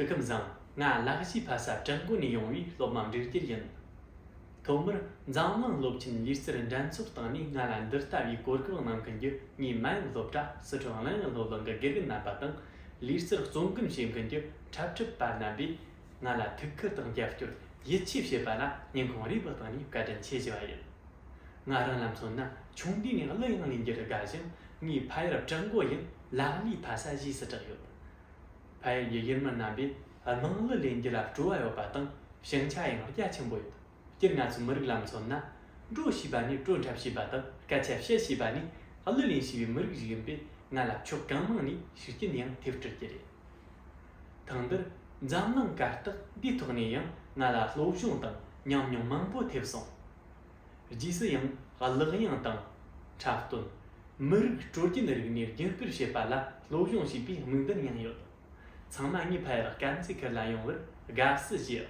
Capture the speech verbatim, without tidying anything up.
སྐུ་ཁམས་བཟང་། ང་ལ་གཞས་ཕ་ས་བྲག་འགོ་ནས་ཡོང་བའི་སློབ་མ་འབྲུག་རྒྱལ་ཡིན། ཐོག་མར་འཛམ་གླིང་སློབ་ཆེན་ལུས་རྩལ་འགྲན་ཚོགས་སྟེང་ནས་ང་ལ་འདི་ལྟ་བུའི་གོ་སྐབས་གནང་མཁན་གྱི་ངའི་མ་ཡུམ་སློབ་གྲྭ་སི་ཁྲོན་གླིང་ཡུལ་སློབ་གླིང་གི་དགེ་རྒན་རྣམ་པ་དང་། ལུས་རྩལ་གཙོ་འགན་བྱེད་མཁན་གྱི་འཁྲབ་ཁྲིད་པ་རྣམ་པས་ང་ལ་ཐུགས་ཁུར་དང་རྒྱབ་སྐྱོར་ཡིད་ཆེས་བྱེད་པ་ལ་སྙིང་ཁོང་རུས་པའི་གཏིང་ནས་བཀའ་དྲིན་ཆེ་ཞུ་བ་ཡིན། ང་རང་ལ་མཚོན་ན་ཆུང་དུས་ནས་གླུ་དབྱངས་ལེན་རྒྱུར་དགའ་ཞིང་། ངའི་ཕ་ཡུལ་བྲག་འགོ་ཡང་ལ་གླུའི་ཕ་ས་ཞེས་སུ་གྲགས་ཡོད། ཕ་ཡུལ་གྱི་ཡུལ་མི་རྣམ་པས་དམངས་གླུ་ལེན་རྒྱུ་ལ་སྤྲོ་བ་ཡོད་པ་དང་ཞན་ཆ་ཡང་རྒྱ་ཆེན་པོ་ཡོད། སྤྱིར་ང་ཚོའི་མི་རིགས་ལ་མཚོན་ན། འགྲོ་ཤེས་པ་ནས་བྲོ་འཁྲབ་ཤེས་པ་དང་སྐད་ཆ་བཤད་ཤེས་པ་ནས་གླུ་ལེན་ཤེས་པའི་མི་རིགས་ཤིག་ཡིན་པས་ང་ལ་ཕྱོགས་གང་མང་ནས་ཤུགས་རྐྱེན་ཡང་ཐེབས་སྲིད་ཀྱི་རེད། ཐེངས་འདིར་འཛམ་གླིང་གར་སྟེགས་འདིའི་ཐོག་ནས་ཡང་ང་ལ་སློབ་སྦྱོང་དང་ཉམས་མྱོང་མང་པོ་ཐེབས་སོང་། རྗེས་སུ་ཡང་གླུ་དབྱངས་དང་། འཁྲབ་སྟོན། མི་རིགས་སྲོལ་རྒྱུན་རིག་གནས་རྒྱུན་སྤེལ་བྱེད་པ་ལ་སློབ་སྦྱོང་བྱས་པའི་དམིགས་འདུན་ཡང་ཡོད། ཚང་མ་ངའི་ཕ་ཡུལ་དཀར་མཛེས་ཁུལ་ལ་ཡོང་བར་དགའ་བསུ་ཞུ།